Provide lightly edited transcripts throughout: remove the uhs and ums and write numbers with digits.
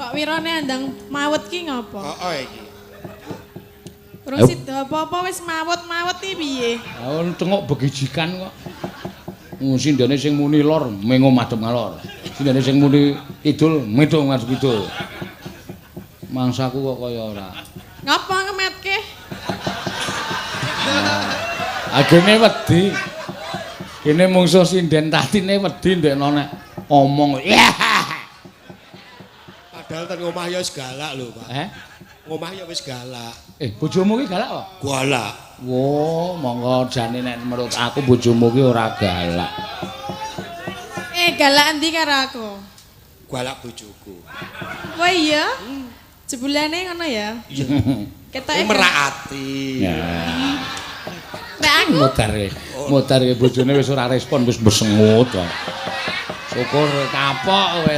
Kok wirone andang mawet ki ngopo? Heeh iki. Urung sida apa-apa wis mawet-mawet iki piye? Ha cenguk begijikan kok. Sindene sing muni lor mengo madhep ngalor. Sindene sing muni kidul metu madhep kidul. Mangsaku kok kaya ora. Ngapa ngemetke? Agene wedi. Kene mungsuh sinden tatine wedi ndekno nek omong. Padahal ten omah ya wis galak lho, Pak. Eh? Omah ya wis galak. Bojomu ki galak apa? Galak. Wo, monggo jane nek menurut aku bojomu ki ora galak. Galak endi karo aku? Galak bojoku. Oh iya? Jebulane ngono ya? Iya. Ketoke merak ati. Ya. Nek aku mudar bojone wis ora respon wis besengut. Syukur kapok kowe.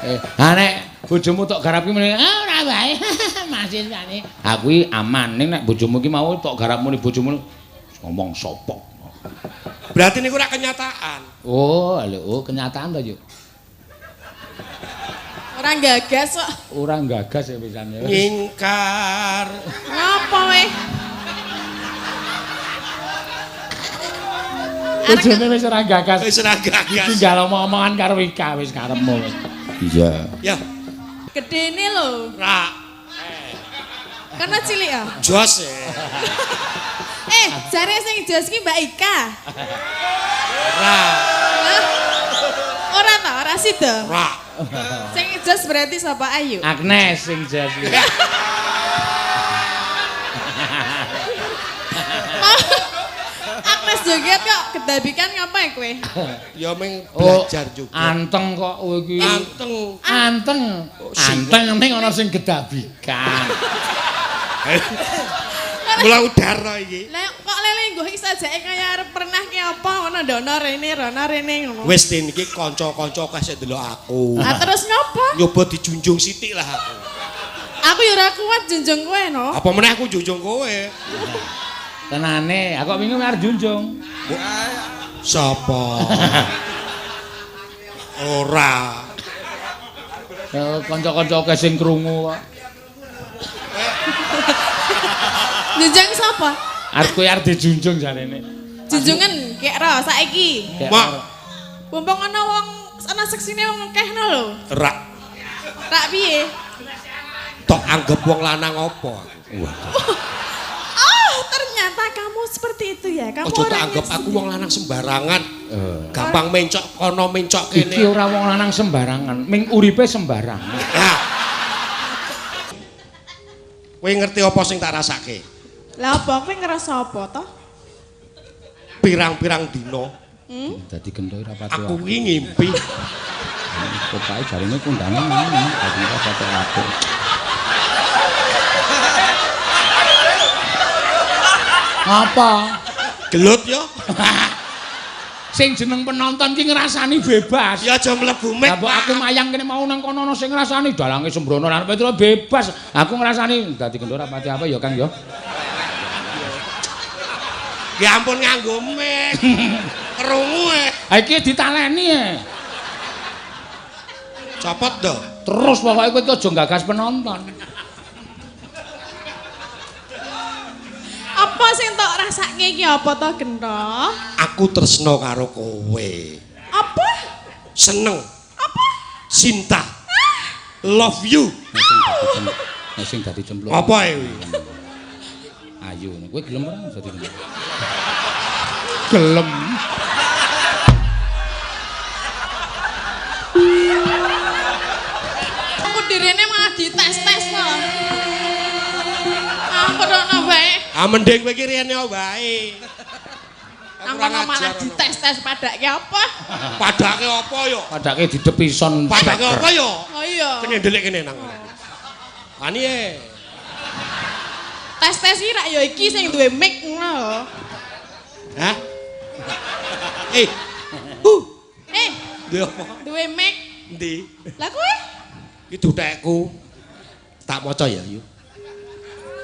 Ha nek bojomu tok garap ki muni, ah ora wae. Masih jane. Ha kuwi aman ning nek bojomu ki mau tok garap muni bojomu ngomong sapa. Berarti niku ora kenyataan. Oh, lho, oh kenyataan to, Yuk. Ora gagas kok. Ora gagas ya pisan. Nyingkar. Ngapa weh? Bojone wis ora gagas. Wis ora gagas. Tinggal omong-omongan karo Ika wis karepmu. Iya. Ya. Gedene lho. Ra. Karena cilik ya? Jos. Jare sing jos ki Mbak Ika. Ra. Ora ta, ora sida. Ra. Sing jos berarti sapa Ayu? Agnes sing jos. Agnes joget kok kedabikan ngapa ya kowe? Ya ming belajar juga. Anteng kok kowe iki. Anteng. Anteng. Anteng ning ana sing gedabikan. Mula udara iki. Lah kok lele nggo iki sajake kaya arep pernah ki apa ngono ndono rene rono rene ngono. Wis tin iki kanca-kanca kasih ndelok aku. Ah terus ngopo? Nyoba dijunjung sithik lah aku. Aku ya ora kuat junjung kowe no. Apa meneh aku junjung kowe? Tenane, aku kok wingi arep junjung. Sapa? Ora. Kanca-kanca akeh sing krungu kok. Junjung sapa? Arep kowe arep dijunjung jarene. Junjungan kek ro saiki. Mak. Mumpung ana wong ana seksine wong akeh no lho. Rak. Rak piye? Tok anggap wong lanang apa aku? Waduh. Oh, ternyata kamu seperti itu ya. Kamu ojo tak anggap aku wong lanang sembarangan. Gampang mencok kono mencok kene. Iki ora wong lanang sembarangan, ming uripe sembarangan. Nah. Kowe ngerti apa sing tak rasake? Lah apa kowe ngerasa apa to? Pirang-pirang dina. Dadi gento ora pati. Aku iki ngimpi. Pokoke jarine kondangan ngono, dadi ora pati apik. Apa? Gelut yo. Sing jeneng penonton ki ngrasani bebas. Ya aja mlebu mek. Lah mbok aku mayang kene mau nang kono ana sing ngrasani dalange sembrono lan Petro bebas. Aku ngrasani dadi gento ora pati apa ya Kang ya. Ya ampun nganggo mic. Krungu e. Ha iki ditaleni e. Copot do. Terus pokoke kowe iki aja gagas penonton. Apa sing tok rasake iki apa to Gento? Aku tresno karo kowe. Apa? Seneng. Apa? Cinta. Love you. Nek sing dadi cemplung. Apa e kuwi? Ayu, kowe gelem ora dadi cemplung? Gelem. Aku direne malah dites-tes to. Aku rono wae. Ah mending kowe iki rene wae. Aku malah dites-tes padake apa? Padake apa yo? Padake didepison. Padake apa yo? Oh iya. Kene ndelik kene nang. Ani e. Tes-tes iki rak yo iki sing duwe mic ngono lho. Hah? Duwe apa? Duwe mic. Endi? Lah kowe? Iki dutekku. Tak maca ya, Yu.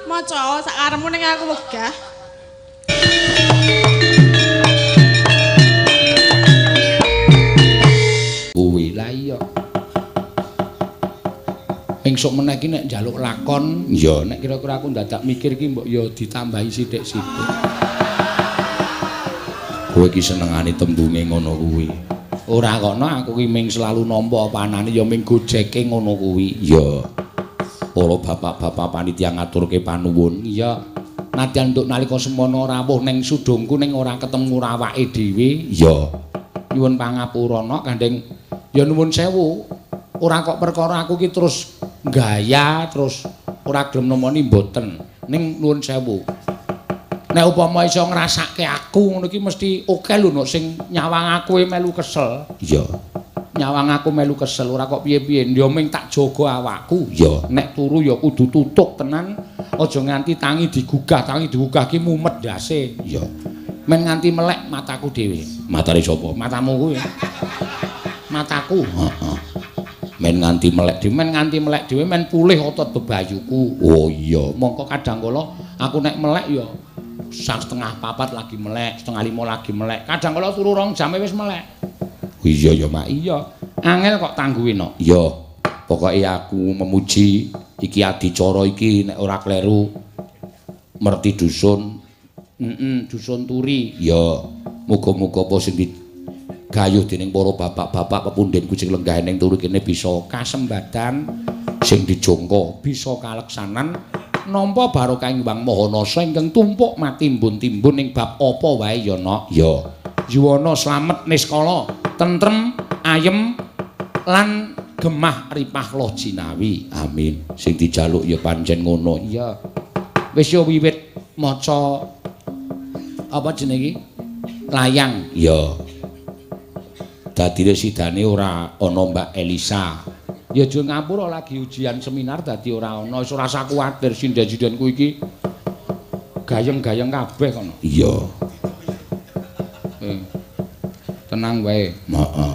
Maca sak karepmu ning aku wegah. Kuwi lah iya. Engsuk meneh iki nek njaluk lakon, ya nek kira-kira aku ndadak mikir iki mbok ya ditambahi sithik-sithik. Kowe iki senengane tembunge ngono kuwi. Ora kono aku ki ming selalu nampa panane ya ming gojeke ngono kuwi. Ya. Para bapak-bapak panitia ngaturke panuwun. Iya. Nadyan nduk nalika semono rawuh ning sudungku ning ora ketemu awake dhewe. Ya. Nyuwun pangapurana gandeng ya nuwun sewu. Ora kok perkara aku ki terus gaya terus ora gelem nemoni mboten. Ning nuwun sewu. Nek upama iso ngrasake aku ngono iki mesti akeh lho nek sing nyawang aku melu kesel. Iya. Nyawang aku melu kesel ora kok piye-piye. Ya ming tak jaga awakku. Iya. Nek turu ya kudu tutuk tenan. Aja nganti tangi digugah ki mumet ndase. Iya. Men nganti melek mataku dhewe. Matane sapa? Matamu kuwi. Mataku. Heeh. Men nganti melek dhewe, men nganti melek dhewe men pulih otot bebayuku. Oh iya, mongko kadang kala aku nek melek ya 3:30 lagi melek, 4:30 lagi melek. Kadang kala turu 2 jam wis melek. Iya ya, Mak. Iya. Angel kok tangguhe no. Iya. Pokoke aku memuji iki adicara iki nek ora kleru merti dusun. Heeh, dusun Turi. Iya. Muga-muga apa sing gayuh dening para bapak-bapak pepundhenku sing lenggah ning turu kene bisa kasembadan sing dijangka bisa kaleksanan nampa barokah ing Hyang Maha Nasa ingkang tumpuk matimbun-timbun ing bab apa wae ya nok. Ya. Yuwana slamet niskala, tentrem, ayem lan gemah ripah loh jinawi. Amin. Sing dijaluk ya pancen ngono. Iya. Wis ya wiwit maca apa jenenge iki? Layang. Ya. Dadine sidane ora ana Mbak Elisa. Ya aja ngapura lagi ujian seminar dadi ora ana. Wis ora usah kuwatir sinden-sindenku iki gayeng-gayeng kabeh kono. Iya. Tenang wae. Heeh.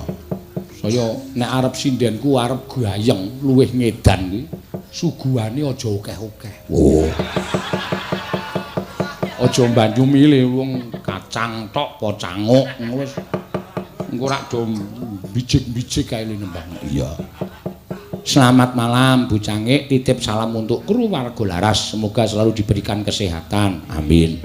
Saya nek arep sindenku arep gayeng luwih ngedan kuwi suguhane aja akeh-akeh. Oh. Aja mbanyu milih wong kacang tok apa canguk ngono wis. Engko rak do bijik-bijik kae nembang. Iya. Selamat malam Bu Cangik, titip salam untuk kru Warga Laras, semoga selalu diberikan kesehatan. Amin.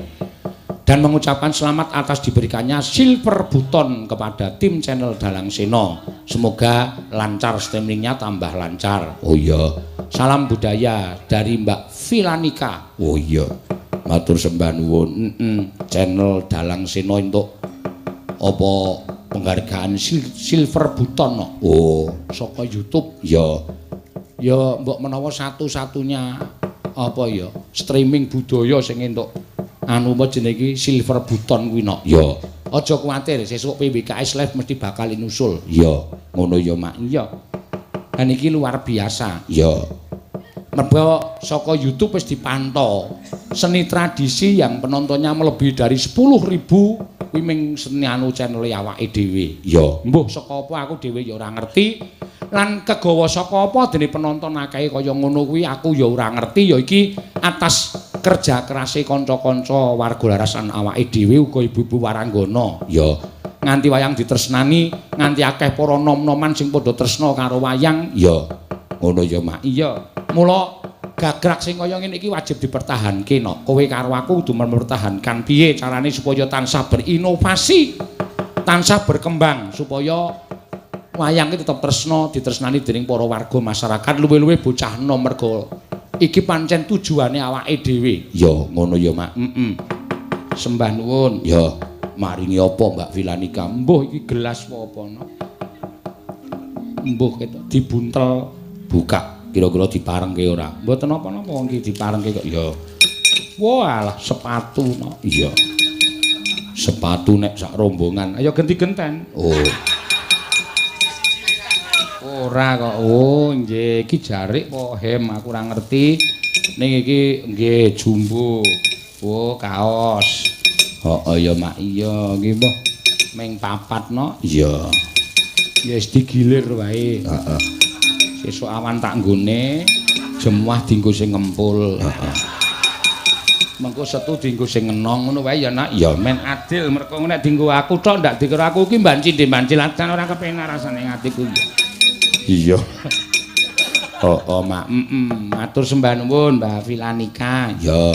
Dan mengucapkan selamat atas diberikannya silver button kepada tim channel Dalang Seno. Semoga lancar streamingnya tambah lancar. Oh iya. Salam budaya dari Mbak Filanika. Oh iya. Matur sembah nuwun. Channel Dalang Seno untuk apa penghargaan silver button no. Oh, saka YouTube. Ya. Ya mbok menawa satu-satunya apa ya streaming budaya sing entuk anu apa jenenge iki silver button kuwi no. Ya. Aja kuwatir, sesuk PWKS Live mesti bakal nyusul. Ya, ngono ya, Mak. Iya. Dan iki luar biasa. Ya. Mergo saka YouTube wis dipantau. Seni tradisi yang penontonnya melebihi dari 10.000 kuwi ming seni anu channel awake dhewe. Ya, mbuh saka apa aku dhewe ya ora ngerti. Lan kegawa saka apa dene penonton akeh kaya ngono kuwi aku ya ora ngerti. Ya iki atas kerja kerase kanca-kanca warga larasan awake dhewe uga ibu-ibu waranggana. Ya, nganti wayang ditresnani, nganti akeh para nom-noman sing padha tresna karo wayang. Ya, ngono ya, Mak. Iya. Mula gagrak sing kaya ngene iki wajib dipertahanke no. Kowe karo aku kudu mempertahankan piye carane supaya tansah berinovasi, tansah berkembang supaya wayang iki tetep tresna, ditresnani dening para warga masyarakat luwih-luwih bocah enom mergo iki pancen tujuane awake dhewe. Ya, ngono ya, Mak. Heeh. Sembah nuwun. Ya, maringi apa Mbak Filanika? Mbuh iki gelas apa no? Mbuh ketok dibuntel buka. Kira-kira diparengke ora? Mboten napa-napa wong iki diparengke kok ya. Walah, sepatu no. Iya. Sepatu nek sak rombongan. Ayo genti-genten. Oh. Ora kok. Oh, nggih, iki jarik apa hem aku ora ngerti. Ning iki nggih jumbo. Oh, kaos. Heeh ya, Mak. Iya, nggih mbah. Ming papat no. Iya. Ya wis digilir wae. Heeh. Sesuk awan tak nggone, jemuah dienggo sing ngempul. Heeh. Mengko setu dienggo sing ngenong ngono wae ya, Nak. Ya men adil mergo nek dienggo aku tok ndak dikira aku iki mbanci-mbanci latan ora kepenak rasane atiku. Iya. Oh, oh mak, matur sembah nuwun Mbak Filanika. Ya.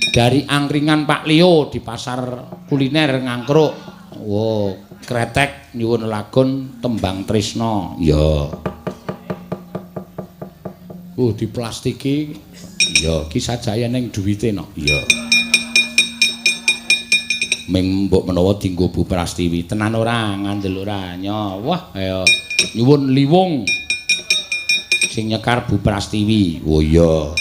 Dari angkringan Pak Leo di pasar kuliner Ngangkruk. Wo, kretek nyuwun lagon Tembang Tresno. Ya. Diplastiki. Ya, ki sajaya ning duwite no. Ya. Ming mbok menawa dienggo Bu Prastiwi. Tenan ora, ngandel ora. Nyo, wah, ayo nyuwun liwung. Sing nyekar Bu Prastiwi. Oh iya.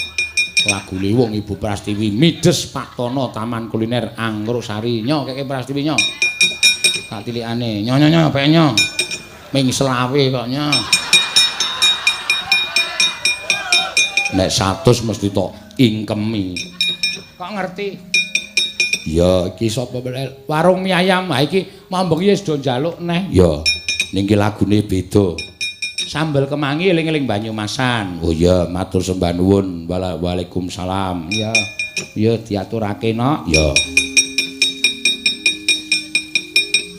Lagu liwung Ibu Prastiwi Mides Pak Tono Taman Kuliner Anggrosari. Nyo keke Prastiwi nyo. Tak tilikane. Nyo nyo nyo pek nyo. Ming selawe kok nyo. Nek 100 mesti tok ingkemi. Kok ngerti? Ya iki sapa warung mie ayam. Ha iki mambengi wis do njaluk neh. Ya. Ning iki lagune beda. Sambel kemangi eling-eling Banyumasan. Oh iya, matur sembah nuwun. Waalaikumsalam. Ya. Ya diaturake nok. Ya.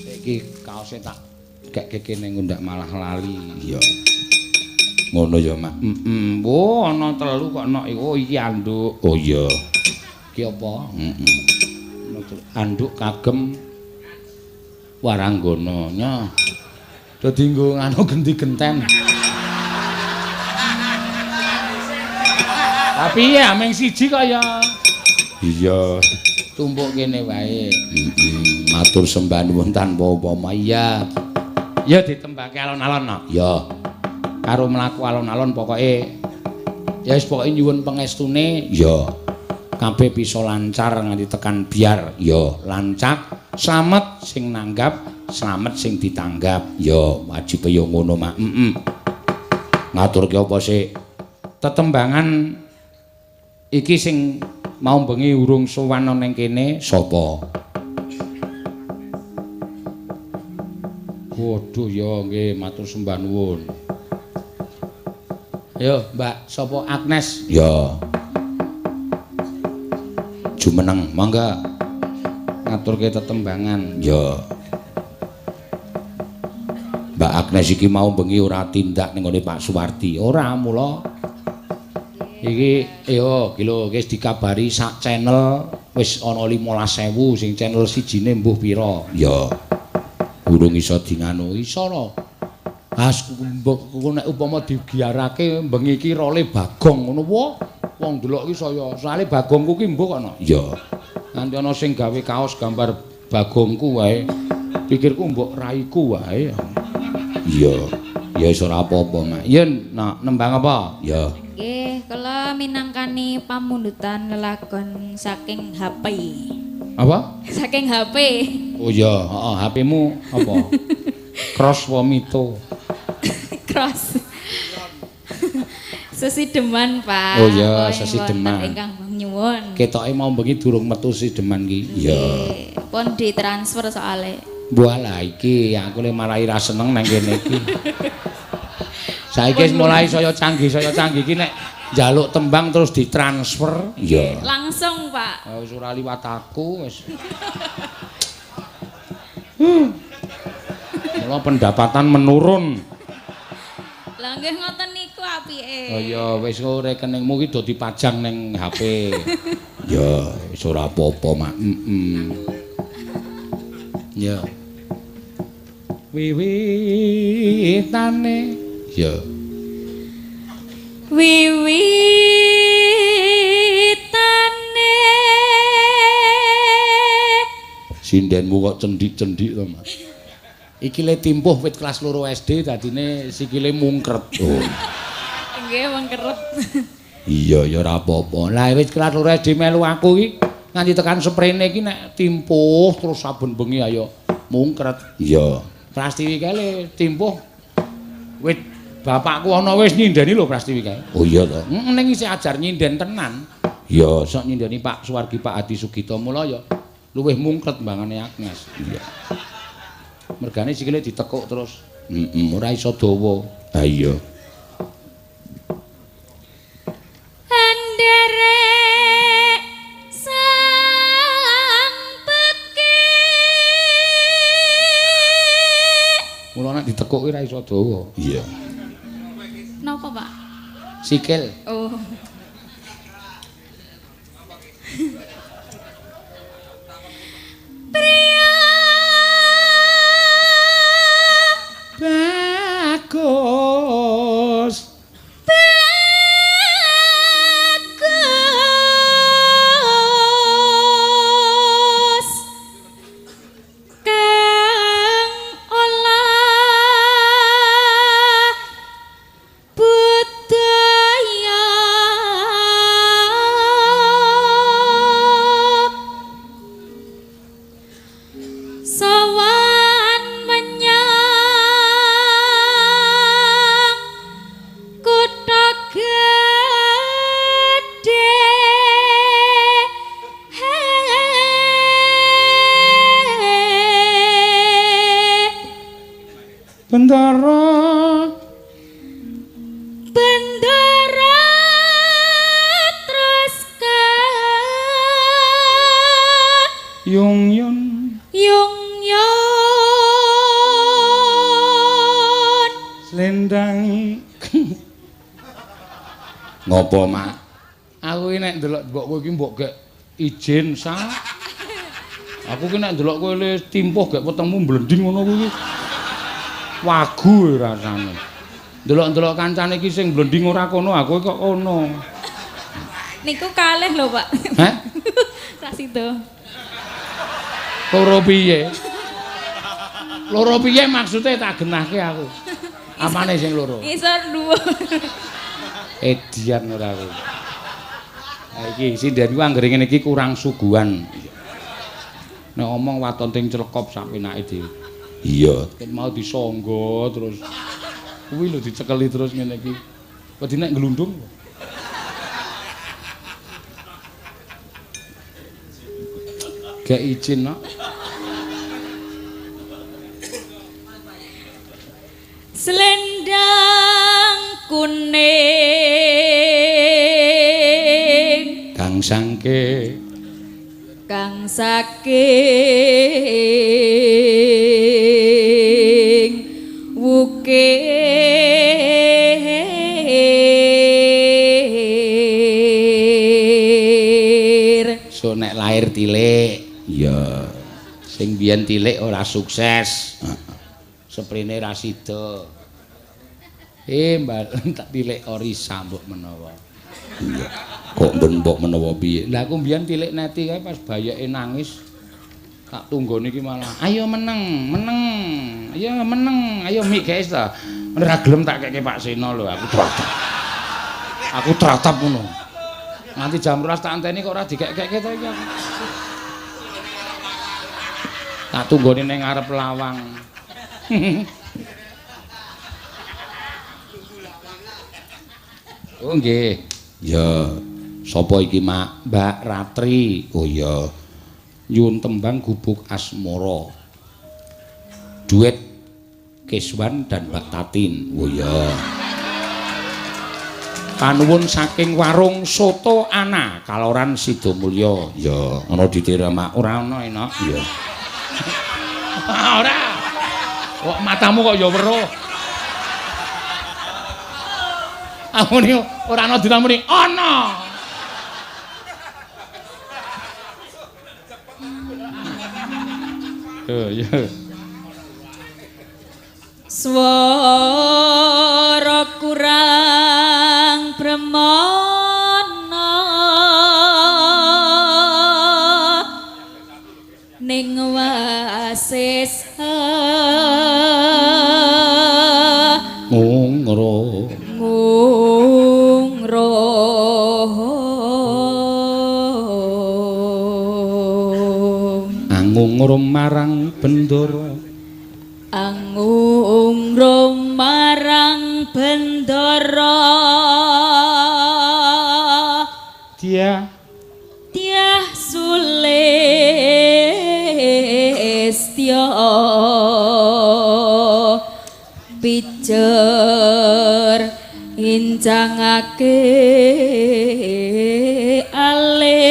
Saiki kaose tak kekke kene ngundak malah lali. Ya. Ngono ya, Mak. Heeh. Oh, ana telu kok nok iku. Oh, iki anduk. Oh iya. Iki apa? Heeh. Anduk kagem Waranggana. Nya. Dadi nggo nganu genti genten. Tapi ya mung siji kok ya. Iya. Tumpuk kene wae. Heeh. Matur sembah nuwun tanpa upama. Iya. Ya ditembake alon-alon no. Ya. Karo mlaku alon-alon pokoke ya wis pokoke nyuwun pengestune. Ya. Kabeh bisa lancar nganti tekan biar. Ya, lancak, slamet sing nanggap, slamet sing ditanggap. Ya, wajib ya ngono, Mak. Heeh. Ngaturke apa sik? Tetembangan iki sing mau bengi urung sowan ning kene sapa? Waduh ya nggih matur sembah nuwun. Ayo, Mbak, sapa Agnes? Ya. Jumeneng, mangga. Ngaturke tetembangan. Ya. Mbak Agnes iki mau bengi ora tindak ning ngone Pak Suwardi. Ora mula. Iki yo iki lho wis dikabari sak channel wis ana 15.000 sing channel sijine mbuh pira. Ya. Urung iso dinganu. Iso lho. As mbok nek upama digiarake bengi iki role Bagong ngono wae. Wong delok iki saya soalé Bagongku ki mbuh kok no. Ya. Nanti ana sing gawe kaos gambar Bagongku wae. Pikirku mbok raiku wae. Iya. Ya wis ora apa-apa, Mak. Yen nak nembang apa? Ya. Nggih, kula minangkani pamundutan lelagon saking HP. Apa? Saking HP. Oh iya, heeh, HP-mu apa? Cross apa Mito? Cross. Sesideman, Pak. Oh iya, sesideman. Ingkang nyuwun. Ketoke mau bengi durung metu sesideman ki. Iya. Pun ditransfer soalé. Walah iki aku le marai ra seneng nang kene iki. Saiki wis mulai saya canggih iki nek njaluk tembang terus ditransfer. Iya. Langsung, Pak. Wis ora liwat aku wis. Mula pendapatan menurun. Lah nggih ngoten niku apike. Oh iya, wis rekeningmu iki do dipajang ning HP. Ya, wis ora apa-apa, Mak. Heeh. Ya. Wiwitane ya. Wiwitane sindenmu kok cendik-cendik to, Mas. Iki le timpuh wit kelas 2 SD dadine sikile mungkret. Oh. Nggih, mungkret. Iya, ya ora apa-apa. Lah wit kelas 2 SD melu aku iki nganti tekan seprene iki nek timpuh terus saben bengi ayo mungkret. Iya. Prastiwi kae le timpuh wit bapakku ana wis nyindeni lho Prastiwi kae. Oh iya to. Heeh, ning isih ajar nyinden tenan. Iya, sok nyindeni Pak Suwargi Pak Adi Sugito mula ya luwih mungkret mbangane Agnes. Iya. Mergane sikile ditekuk terus. Heeh, ora iso dawa. Ha iya. Anderek sang pekik. Mula nek ditekuk ora iso dawa. Iya. Napa, Pak? Sikil. Oh. Pria bagus. Bagus kang olah budaya sowan menyang kutha gedhe. Bendara Bendara terus ka yung yun yung yon slendang. Ngopo, Mak? Aku iki nek ndelok mbokku iki mbok gek izin sa. Aku ki nek ndelok kowe le timpuh gek wetengmu mblending ngono kuwi. Wagu rasane. Ndelok-ndelok kancane iki sing mblending ora kono, aku kok kono. Niku kalih lho, Pak. Hah? Ra sido. Loro piye? Loro piye maksude tak genahke aku. Apane sing loro? Ngisor dhuwur. Edian ora aku. Ha iki sinden ku anggere ngene iki kurang suguhan. Nek omong waton ting clekop sak penake dhewe. Iya, ket mau disangga terus. Kuwi lho dicekeli terus ngene iki. Wedi nek glundung. Gak izin, Nak. Selendang kuning kang sangke kang saking wukir. So nek lahir tilik, iya. Sing biyen tilik ora sukses. Seprene ra sida. Mbak tak tilik Orisa mbok menawa. Iya. Kok mbok menawa piye? Lah aku mbiyen tilik neti kae pas bayeke nangis. Tak tunggone iki malah, ayo meneng, meneng. Ayo meneng, ayo mik guys ta. Ora gelem tak keke Pak Seno lho, aku tratap. Aku tratap ngono. Nganti jam 12 tak anteni kok ora dikek-kekke to iki aku. Tak tunggone ning ngarep lawang. Oh nggih. Ya, sapa iki, Mak? Mbak Ratri. Oh iya. Nyuwun tembang Gubuk Asmara. Duet Keswan dan Mbak Tatin. Oh iya. Panuwun saking warung Soto Ana, Kaloran Sidomulyo. Ya, ana ditira, Mak. Ora ana enak. Iya. Ora. Kok matamu kok ya weruh. Aku ni ora ana ditamuni. Ana. Yo yo. Swara kurang bremana ning wasis ngungro ngungro angungro marang bendara angungro marang bendara dia dia sulistya pijer incangake alis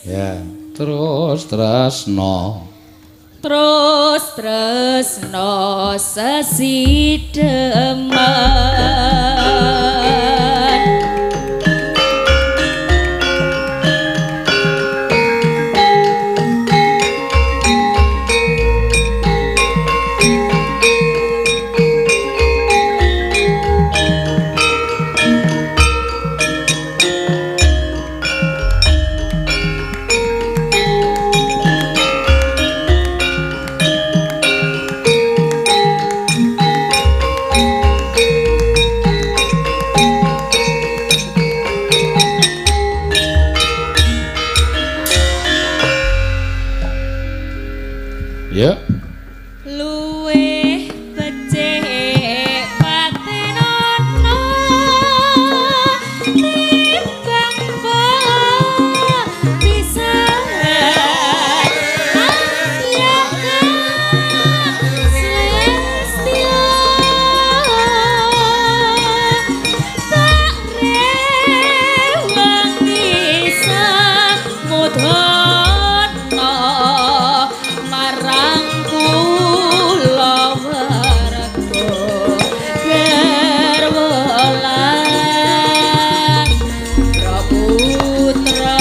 ya terus tresno Terus tresno sesideman. Ya. Luwih becik patenono timbang pisan selestya tak rewangi samudana marang kula warga garwa lan putra.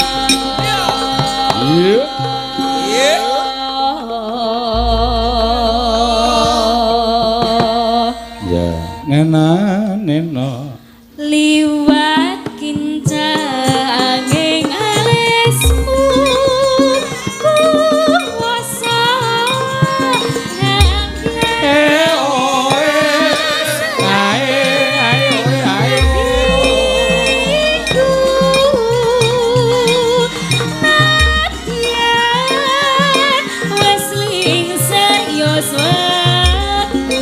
Iya. Ya, nena nena. Liwat kincanging alismu kuwasa Eh oh eh. Ae ae oe ae. iku nadyan wis lingsir yuswaku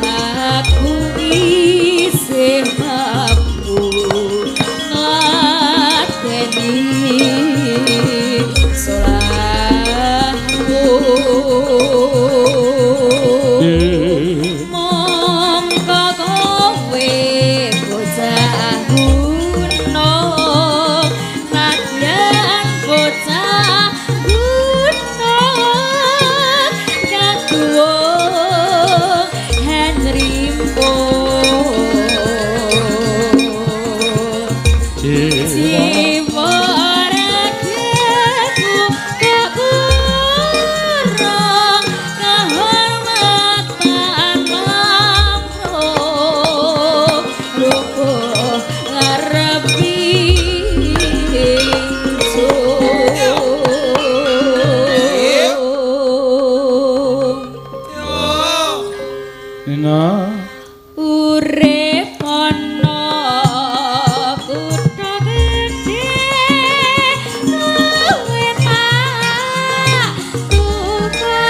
aku isih mampu ngladeni salahmu. Mongko kowe bocah gunung nadyan bocah gunung kaduwung henrimpo jiwa ragaku kekurang kehormatan lamro rubuh ngarepi ingsun. Nena. Urip ana kutha gedhe kowe tak tukoke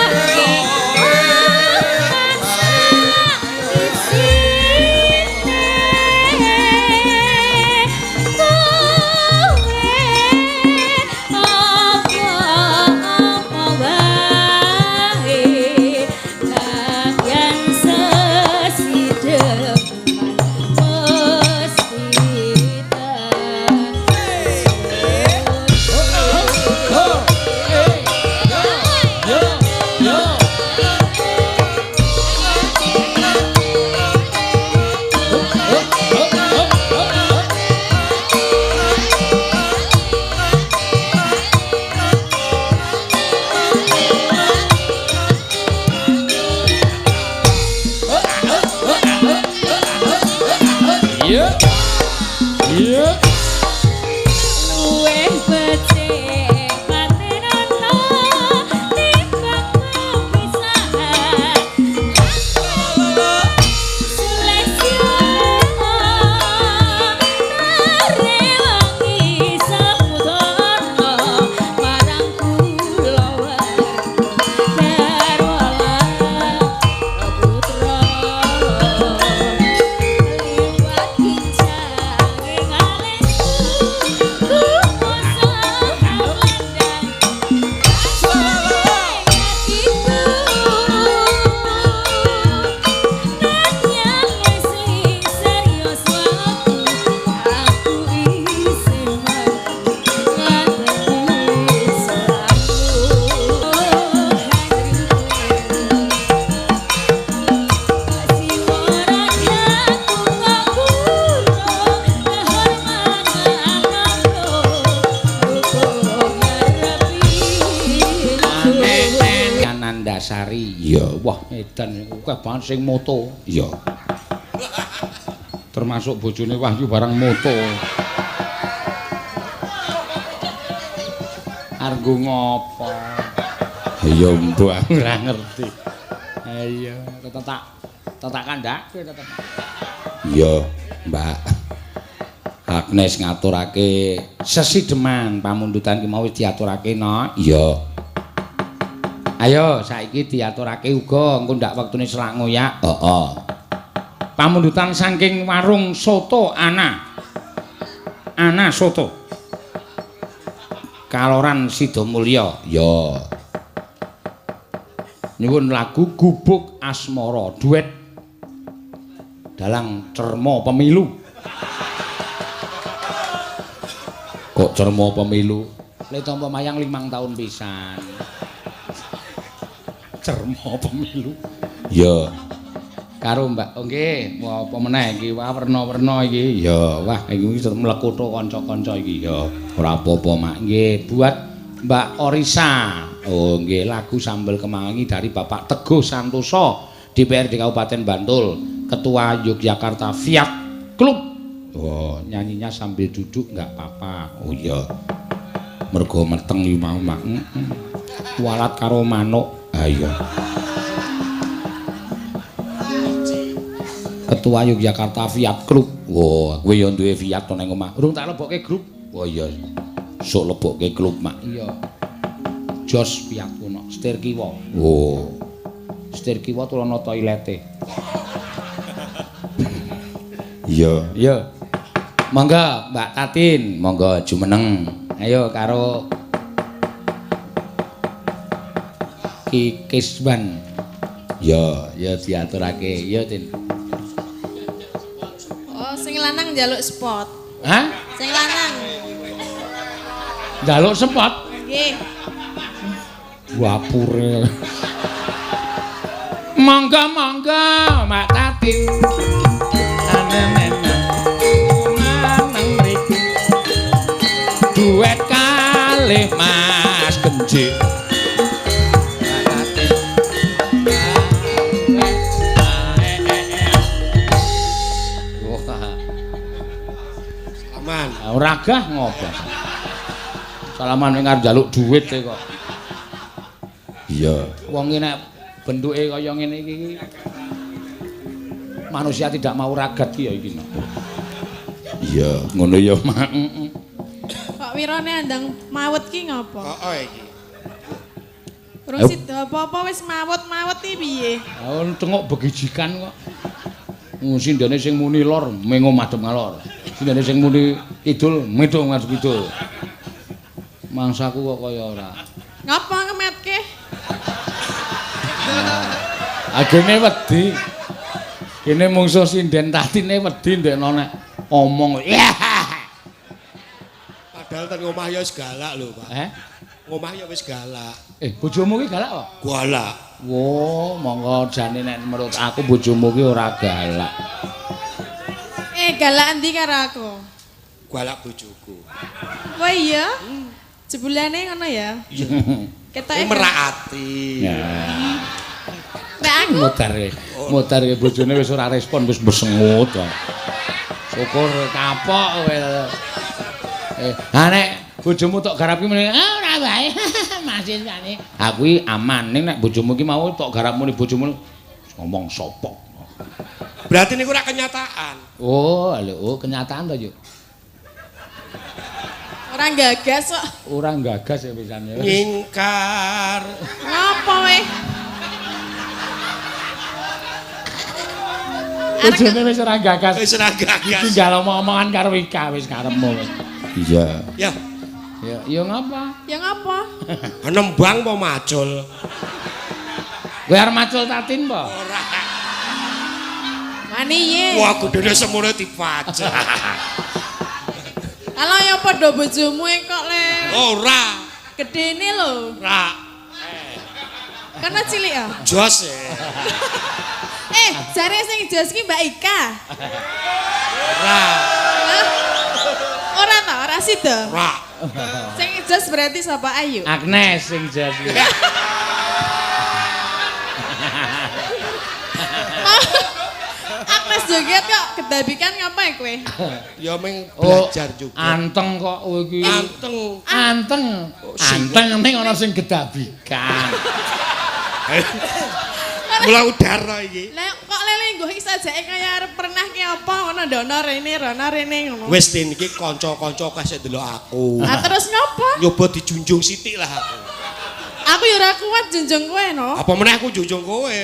isine kowe apa-apa wae nadyan sesideman mesti Iya. Iya. Luwih becik patenono timbang pisahan Sulesya rewangi samudana marang kula warga garwa lan putra liwat kincanging alismu Sari. Iya, wah edan akeh banget sing moto. Iya. Termasuk bojone Wahyu barang moto. Argo ngopo? Ya mbok aku ora ngerti. Iya, tetep tak kandhake tetep. Iya, Mbak. Agnes ngaturake sesideman pamundutan ki mau wis diaturake no. Iya. Ayo saiki diaturake uga engko ndak wektune selak ngoyak. Heeh. Pamundutan saking warung soto Ana. Ana Soto. Kaloran Sidomulyo. Ya. Nyuwun lagu Gubuk Asmara duet dalang Cermo Pemilu. Kok Cermo Pemilu? Le tampa mayang 5 tahun pisan. Cermo Pemilu. Ya. Karo Mbak, oh nggih, apa meneh iki? Wah werna-werna iki. Ya, wah iki mlekutho kanca-kanca iki. Ya, ora apa-apa, Mak. Nggih, buat Mbak Orisa. Oh nggih, lagu Sambel Kemangi dari Bapak Teguh Santoso, DPRD Kabupaten Bantul, Ketua Yogyakarta Fiat Club. Oh, nyanyinya sambil duduk enggak apa-apa. Oh iya. Mergo meteng iki mau, Mak. Walat karo manuk. Ah iya. Ketua Yogyakarta Fiat Club. Wah, kowe ya duwe Fiat to nang omah. Urung tak lebokke grup. Wah iya. Sok lebokke klub, Mak. Iya. Jos Fiat kuno, setir kiwa. Oh. Setir kiwa tur ana toilete. Iya, iya. Monggo Mbak Tatin, monggo jumeneng. Ayo karo Ki Kiswan. Ya, ya diaturake. Ya, Tin. Oh, sing lanang njaluk spot. Hah? Sing lanang. Njaluk spot? Nggih. Wapure. Monggo monggo Mbak Tatin. Maneng mriki. Duet kalih Mas Genjik. Mbak Tatin. Wah. Salaman. Ora gah ngopo. Salaman ning arep njaluk dhuwit e kok. Iya. Wong iki nek bentuke kaya ngene iki manusia tidak mau ragat ki ya iki. Iya, ngono ya, Mak. Kok wirane andang mawet ki ngopo? Heeh iki. Urung sida apa-apa wis mawet-mawet iki piye? Ha tengok begijikan kok. Sindene sing muni lor mengo madhep ngalor. Sindene sing muni kidul metu madhep kidul. Mangsaku kok kaya ora. Ngapa ngemetke? Agene wedi. Kene mungsuh sinden Tatine wedi ndekno nek omong. Padahal ten omah ya wis galak lho, Pak. Eh? Omah ya wis galak. Eh, bojomu ki galak apa? Galak. Wo, monggo jane nek menurut aku bojomu ki ora galak. Eh, galak endi karo aku? Galak bojoku. Wah iya. Jebulane ngono ya? Iya. Ketoke merak ati. Ya. Nek aku Modar bojone wis ora respon wis besengut kok. Syukur kapok kowe. Eh, ha nek bojomu tok garap ki muni, ah ora wae. Masih jane. Ha kuwi aman ning nek bojomu ki mau tok garap muni bojomu ngomong sapa. Berarti niku ora kenyataan. Oh, lho, oh, kenyataan to, Yuk. Ora gagas kok. Ora gagas ya pisan ya. Nyingkar. Ngopo weh? Bojone wis ora gagas. Wis ora gagas. Tinggal omong-omongan karo Ika wis karepmu. Iya. Ya. Ya, ya ngapa? Ya ngapa? Nembang apa macul? Kowe arep macul Tatin apa? Ora. Wani ye. Wah, gedene semune dipajak. Kalau ya padha bojomu kok le. Ora. Gedene lho. Ora. Karena cilik ya? Jos. Eh, jare sing jos ki Mbak Ika. Ora. Ora ta, ora sida. Ora. Sing jos berarti sapa Ayu? Agnes sing jos. Agnes joget kok kedabikan ngapa ya kowe? Ya meng belajar juga. Anteng kok kowe iki. Anteng. Anteng. Anteng ning ana sing gedabikan. Mula udara iki. Lah kok lele nggo iki sajake kaya arep pernah ki apa ngono ndono rene rono rene ngono. Wis tin iki kanca-kanca kasih ndelok aku. Lah terus ngopo? Nyoba dijunjung sithik lah aku. Aku ya ora kuat junjung kowe no. Apa meneh aku junjung kowe?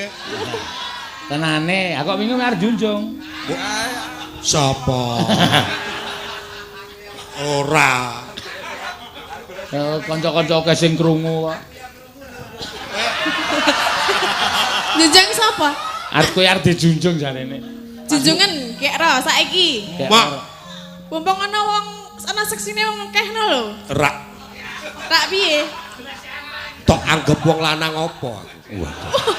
Tenane, aku kok wingi arep junjung. Sapa? Ora. Kanca-kanca akeh sing krungu kok. Junjung sapa? Arep kowe arep dijunjung jarene. Junjungan kek ro saiki. Mak. Mumpung ana wong ana seksine wong akeh no lho. Rak. Rak piye? Tok anggap wong lanang apa aku? Waduh.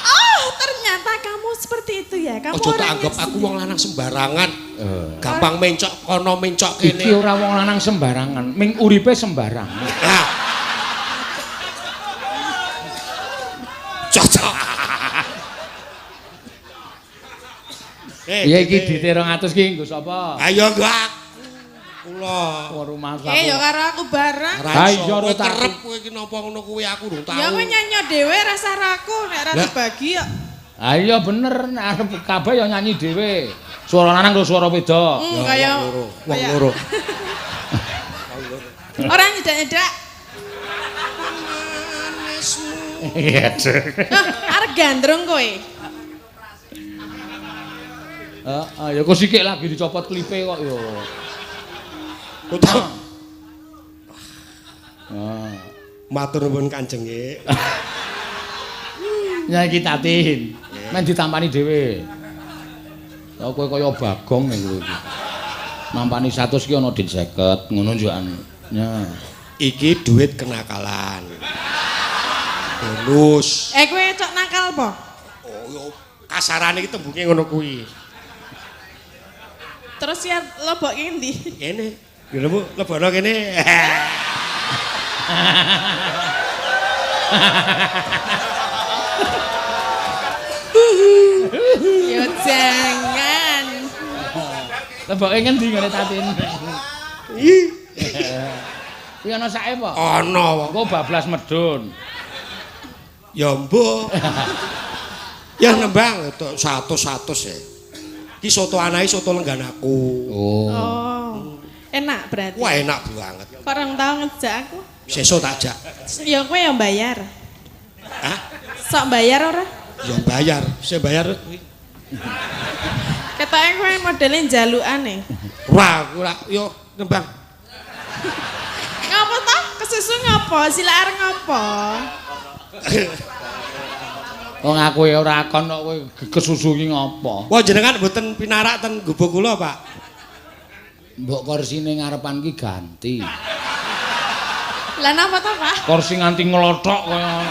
Oh, ternyata kamu seperti itu ya. Kamu ojo tak anggap aku wong lanang sembarangan. Gampang mencok kono mencok kene. Iki ora wong lanang sembarangan, ming uripe sembarangan. Nah. Cocok. Iya iki dite 200 ki nggo sapa? Ayo nggo aku. Kula. Rumah aku. Ya karo aku bareng. Ha iya ora kerep kowe iki napa ngono kuwi aku durung tau. Ya kowe nyanyi dhewe rasa raku nek ora dibagi kok. Ha iya bener nek arep kabeh ya nyanyi dhewe. Suara lanang karo suara wedok. Kaya wong loro. Ora nyedak-nyedak. Iya. Arep gandrung kowe. Heeh, ya kok sikik lagi dicopot klipe kok ya. Kutuk. Matur nuwun Kanjeng nggih. Ya iki Tatin. Men ditampani dhewe. Lah kowe kaya Bagong ning kowe iki. Nampani 100 ki ana dit 50 ngono njukan. Ya. Iki duit kenakalan. Bonus. Kowe cok nakal apa? Oh yo kasarane iki tembunge ngono kuwi. Terus ya lebokke endi? Kene. Lho Bu, lebono kene. Ya jangan. Leboke ngendi ngene Tatin? Kuwi ana sake apa? Ana. Engko bablas medun. Ya mbuh. Ya nembang 100-100 ya. Iki soto anae soto lenggan aku. Oh. Enak berarti. Wah, enak banget. Kok orang tau ngejak aku? Sesuk tak jak. Ya kowe yang bayar. Hah? Sok bayar ora? Ya bayar, sing bayar kuwi. Ketoke kowe modele njalukane. Ora, aku ora yo nembang. Ngapa ta? Kesusu ngapa? Sila arep ngapa? Wong aku ya ora kon kok kowe kesusu ki ngapa? Wah, jenengan mboten pinarak ten gubuk kula, Pak. Mbok korsine ngarepan ki ganti. Lah napa ta, Pak? Kursi nganti nglothok kaya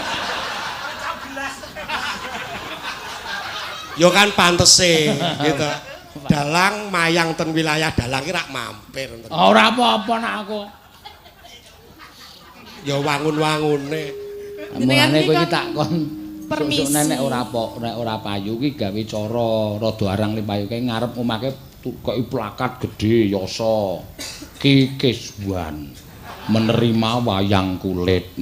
Ya kan pantese gitu. Dalang mayang ten wilayah dalang ki rak mampir. Ora apa-apa nak aku. Ya wangun-wangune. Mulane kowe iki tak kon permisi nek ora apa nek ora payu ki gawe cara rada arang li payu kae ngarep omahke kei plakat gedhe yasa Ki Kiswan menerima wayang kulit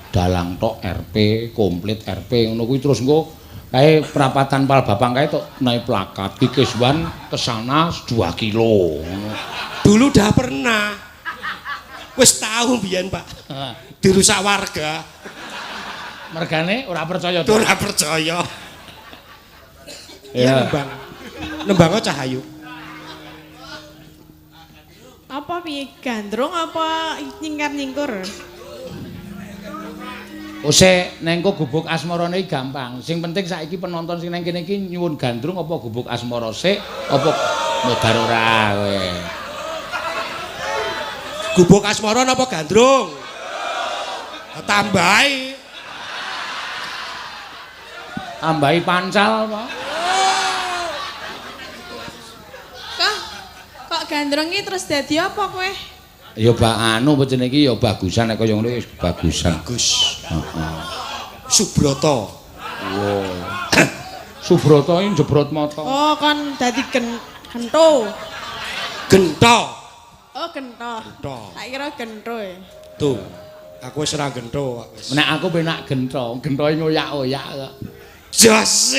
dalang tok RP komplit RP ngono kuwi terus engko kae perapatan Palbapang kae tok naik plakat Ki Kiswan kesana 2 kilo ngono. Dulu dah pernah. Wis tau biyen, Pak. Dirusak warga. Mergane ora percaya. Ora percaya. Ya nembang. Nembang Cahayu. Apa piye gandrung apa nyingkar-nyingkur? Ose neng kok gubuk asmarane iki gampang. Sing penting saiki penonton sing neng kene iki nyuwun gandrung apa gubuk asmara sik apa modar ora kowe. Gubuk asmara napa gandrung? Tambahi. Tambahi pancal apa? Kok gandrung iki terus dadi apa kowe? Ya bak anu apa jenenge iki ya bagusan nek kaya ngono wis bagusan. Bagus. Heeh. Subroto. Wow. Subrata iki njebrot mata. Oh, kon dadi gento. Gento. Oh, gento. Gento. Tak kira gento e. Tuh. Aku wis ora gento kok wis. Nek aku penak gento, gentoe ngoyak-oyak kok. Jos.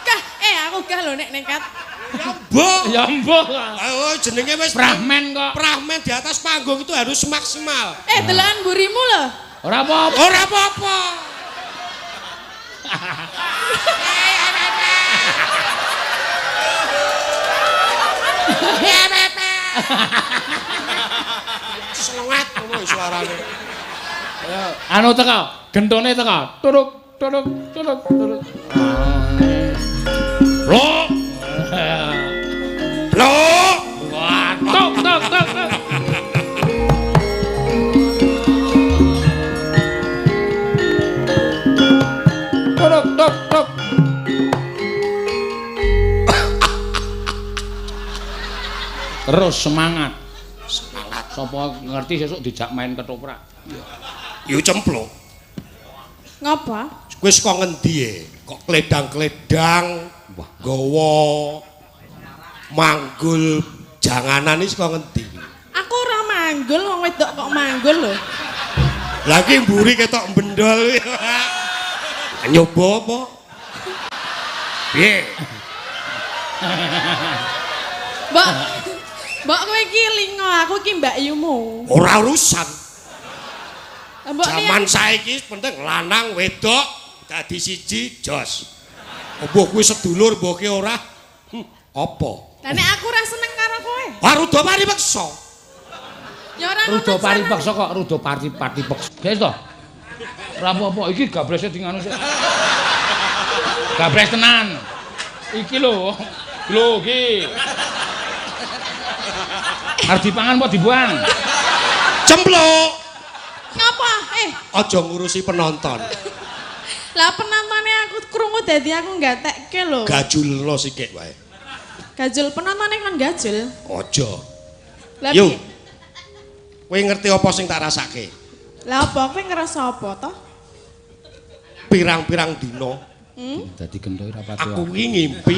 Kah, aku gah lho nek nekat. Ya mbok. Ya mbok. Oh, jenenge wis Prahmen kok. Prahmen di atas panggung itu harus maksimal. Delokan mburimu lho. Ora apa-apa. Ora apa-apa. Selengat ngono suarane. Anu teko, gentone teko. Turuk turuk turuk turuk. Lho. Lho. Wah, tok tok tok. Turuk tok tok. Terus semangat. Semangat. Sapa ngerti sesuk dijak main ketoprak. Yo cempluk. Ngapa? Kowe saka ngendi e? Kok kledang-kledang, gawa manggul janganan iki saka ngendi? Aku ora manggul, wong wedok kok manggul lho. Lah iki mburi ketok bendol. Nyoba apa? Piye? Mbok, mbok kowe iki lingo, aku iki mbakyumu. Ora urusan. Mbok jaman saiki penting lanang wedok dadi siji jos. Mbok kuwi sedulur mbok ki ora. Apa? Lah nek aku ora seneng karo kowe. Wah ruda pari peksa. Ya ora ngono. Ruda pari peksa kok ruda pari peksa. Guys to. Ora apa-apa iki gablese di nganu sik. Gables tenan. Iki lho. Lho iki. Arep dipangan apa dibuang? Cempluk. Ngapa? Aja ngurusi penonton. Lah penontonnya aku krungu dadi aku nggatekke lho. Gajulno sikik wae. Gajul penontonnya kan gajul. Aja. Lah yo. Kowe ngerti apa sing tak rasake? Lah apa kowe ngerasa apa to? Pirang-pirang dina. Dadi gento ora pati. Aku iki ngimpi.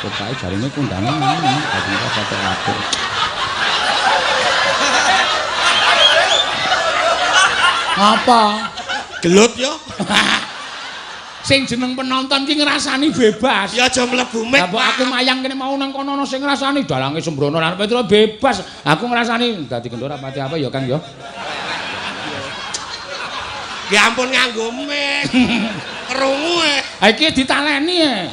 Pokoke jarine kondangan ngene, dadi ora pati apik. Apa? Gelut ya? Sing jeneng penonton ki ngrasani bebas. Ya aja mlebu mek. Lah mbok aku mayang kene mau nang kono ana sing ngrasani dalange sembrono lan Petro bebas. Aku ngrasani dadi gendho ora pati apa ya Kang ya. Ya ampun nganggo mek. Krungu e. Ha iki ditaleni e.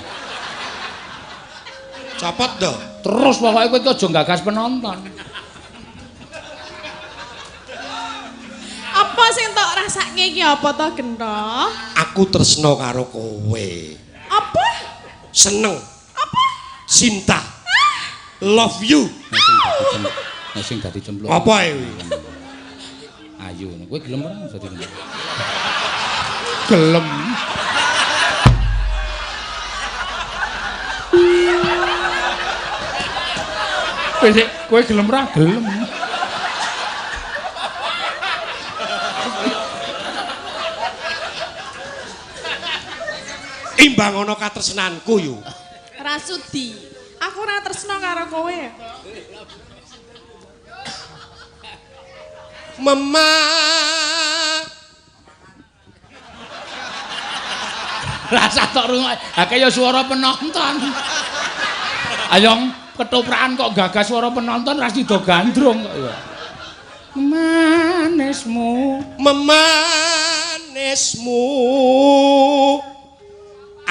Copot do. Terus pokoke kowe aja gagas penonton. Apa sing tok rasake iki apa to Gento? Aku tresno karo kowe. Apa? Seneng. Apa? Cinta. Love you. Nek sing dadi cemplung. Apa e kuwi? Ayu, kowe gelem ora dadi cemplung? Gelem. Kowe gelem ora? Gelem. Imbang ana katresnanku yo. Ora sudi. Aku ora tresno karo kowe. Mema. Rasa tok rungok. Ha kaya suara penonton. Ayo ketoprakan kok gagas suara penonton ra sida gandrung kok ya. Manismu, memanismu.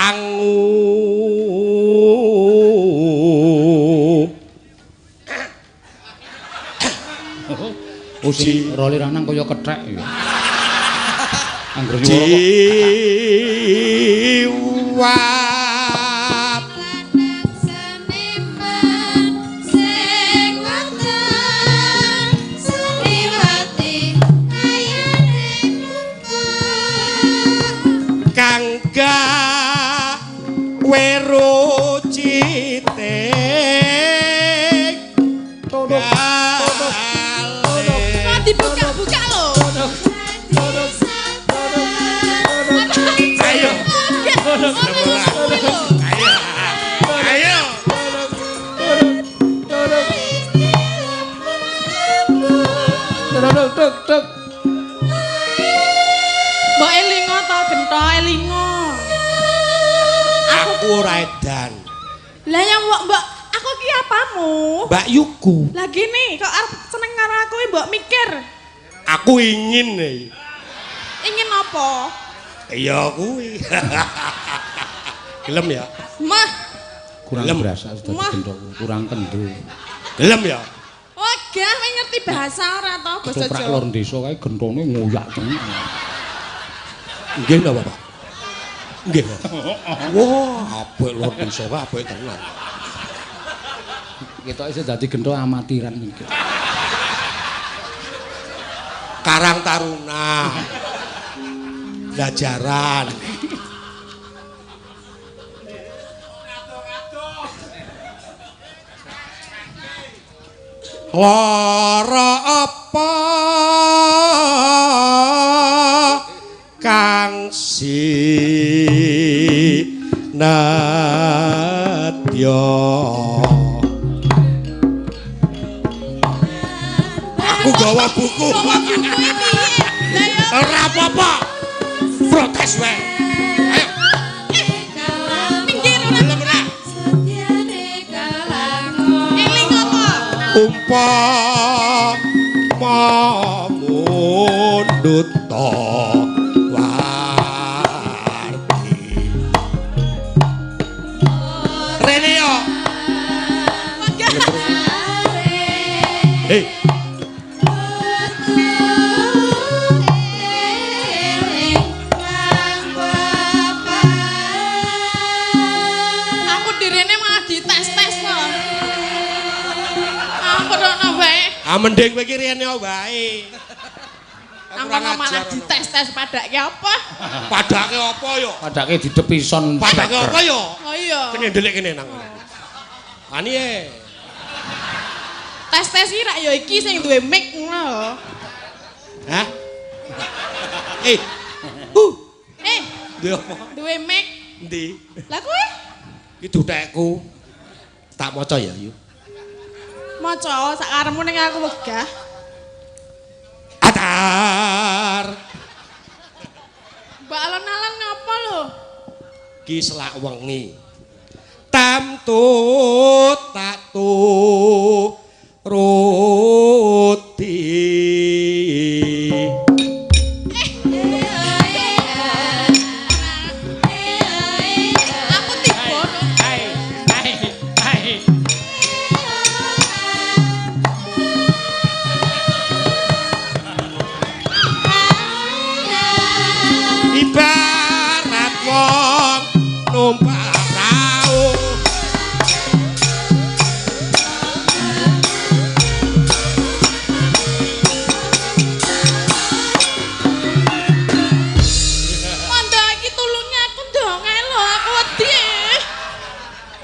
Angu. Oh sing role lanang kaya kethek ya. Angger nyuwara kok jiwa. Lanang seniman sing wonten seniwati ayane numpak kang weru citik Kok dibuka-buka lho. Ayo. Ayo. tuk tuk. Mbok elingo to gento elingo. Aku ora edan. Lah yang mbok mbok aku ki apamu? Mbak Yuku. Lah gini kok arep seneng karo aku mbok mikir. Aku ingin nih. Ingin apa? Iya kuwi. Gelem ya? Mah. Kurang Gelem. berasa sudah digendok, kurang kendel. Gelem ya? Wegah kowe ngerti bahasa ora to basa Ketoprak Jawa. lor desa kae gentone ngoyak tenan. Nggih napa, Pak? Nggih. Wah, apik lor desa kae apik tenan. Ketoke isih dadi gento amatiran iki. Karang Taruna. Belajaran. Lara apa kang sinadya? Aku gawa buku. Gawa buku iki piye? Lah ya Ora apa-apa. Protes wae. Ayo. Minggir ora. Gelem ora? Elingo to. Umpama mundhut warti. Rene yo. Wegah. Hei, Aku direne malah dites-tes to. Aku rono wae. ah mending kowe iki rene wae. Aku malah dites-tes padake apa? Padake apa yo? Padake didepison. Padake apa yo? Oh iya. Kene ndelik kene nang. Ani e. Tes-tes iki rak ya iki sing duwe mic ngono lho. Hah? Eh. Eh, Duwe apa? duwe mic. Endi? Lah kowe Iki dutekku. Tak maca ya, Yu. maca sak karepmu ning aku wegah. Atar. Mbak alon-alon ngapa lho? Ki selak wengi. Tamtu tak turuti. Aku tiba kok. Hai, hai, hai. Ibarat wong numpak prau. Mondo iki tulungi aku dong ae lho, aku wedi.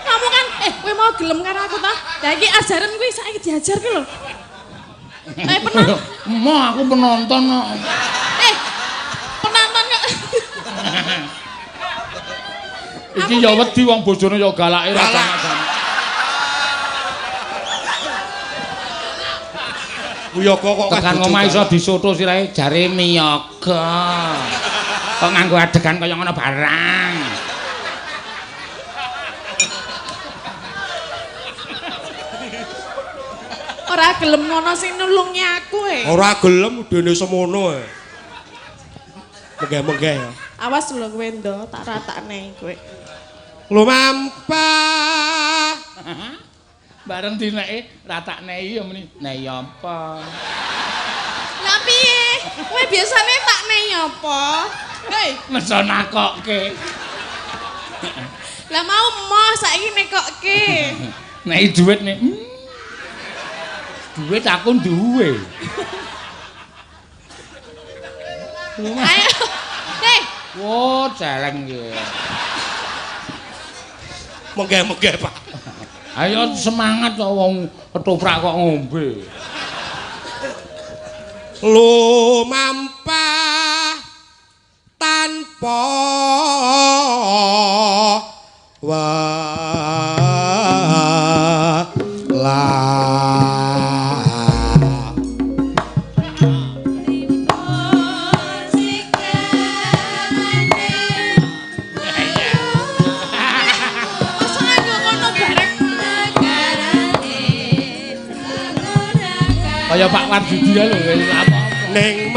Kamu kan kowe mau gelem karo aku ta? Lah iki ajaran kuwi saiki diajar ki lho. Eh pernah Emoh aku penonton kok. Penonton kok. Iki ya wedi wong bojone ya galake ra Galak. sama-sama. Wiyaga kok Tekan omah iso disoto sirahe jare miyaga. Kok nganggo adegan kaya ngono barang. Ora gelem ngono sing nulungi aku e. Ora gelem dene semono e. Menggeh-menggeh ya. Awas lho kowe ndo, tak ratakne kowe. Lumampah. Bareng dineke ratakne ya muni. Nei apa? Lah piye? Kowe biasane tak nei apa? Hei, Meso nakokke. lah mau emoh saiki nekokke. Nei dhuwit nih. Dhuwit aku duwe. Ayo. Hei, Wo, celeng iki. Menggeh-menggeh, Pak. Ayo semangat kok wong ketoprak kok ngombe. Lumampah tanpa wala. Kaya Pak Warjudi ya lho, wis apa-apa. Ning